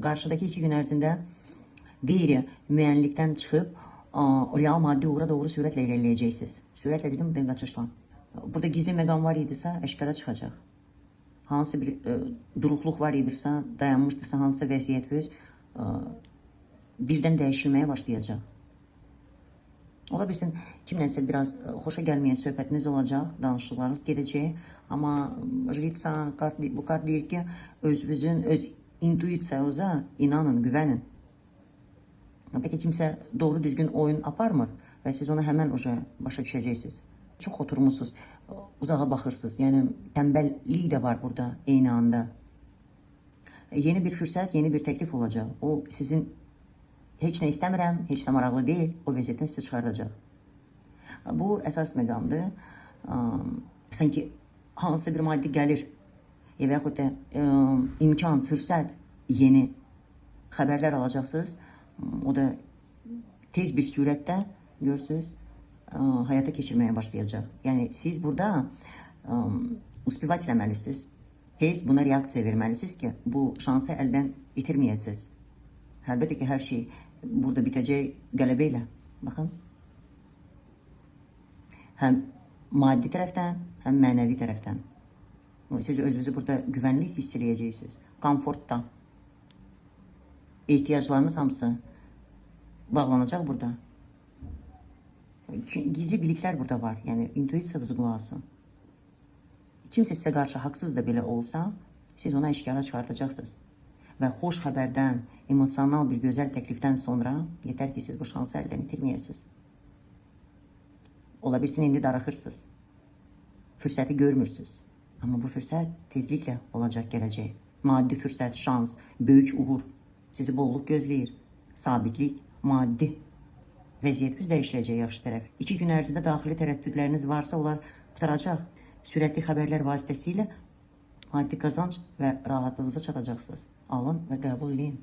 Qarşıdakı 2 gün ərzində qeyri müəyyənlikdən çıxıb real maddi uğura doğru sürətlə irəliləyəcəksiniz. Sürətlə dedim, buradan qaçışla. Burada gizli məqam var idisə, aşkara çıxacaq. Hansı bir duruqluq var idisə, dayanmışdırsa, hansısa vəziyyətiniz birdən dəyişilməyə başlayacaq. Ola bilsin kimlənsə biraz xoşa gəlməyən söhbətiniz olacaq, danışıqlarınız gedəcək. Amma jritsa, kart, bu kart deyir ki, özünüzün, öz intuisiyanıza inanın, güvənin. Bəlkə kimsə doğru düzgün oyun aparmır və siz onu həmən uca başa düşəcəksiniz. Çox oturmusunuz, uzağa baxırsınız. Yəni tənbəllik də var burada eyni anda. Yeni bir fürsət, yeni bir təklif olacaq. O sizin heç nə istəmirəm, heç nə maraqlı deyil, o vəziyyətdən sizi çıxardacaq. Bu əsas məqamdır. Sanki hansısa bir maddi gəlir və yaxud da imkan, fürsət, yeni xəbərlər alacaqsınız. O da tez bir sürətdə görürsünüz, həyata keçirməyə başlayacaq. Yəni siz burada uspivat eləməlisiniz. Tez buna reaksiya verməlisiniz ki, bu şansı əldən itirməyəsiniz. Əlbəttə ki, hər şey burada bitəcək qələbə ilə. Baxın. Həm maddi tərəfdən, həm mənəvi tərəfdən. Siz özünüzü burada güvənli hiss eləyəcəksiniz. Komfortda. Ehtiyaclarınız hamısı bağlanacaq burada. Çünki gizli biliklər burada var. Yəni intuisiyanızı qulaq asın. Kimsə sizə qarşı haqsız da belə olsa, siz onu aşkara çıxardacaqsınız. Və xoş xəbərdən, emosional bir gözəl təklifdən sonra yetər ki, siz bu şansı əldən itirməyəsiniz. Ola bilsin indi darıxırsınız. Fürsəti görmürsünüz. Amma bu fürsət tezliklə olacaq, gələcək. Maddi fürsət, şans, böyük uğur sizi bolluq gözləyir. Sabitlik, maddi vəziyyətiniz dəyişiləcək yaxşı tərəf. 2 gün ərzində daxili tərəddüdləriniz varsa, onlar qurtaracaq. Sürətli xəbərlər vasitəsilə maddi qazanc və rahatlığınıza çatacaqsınız. Alın və qəbul eləyin.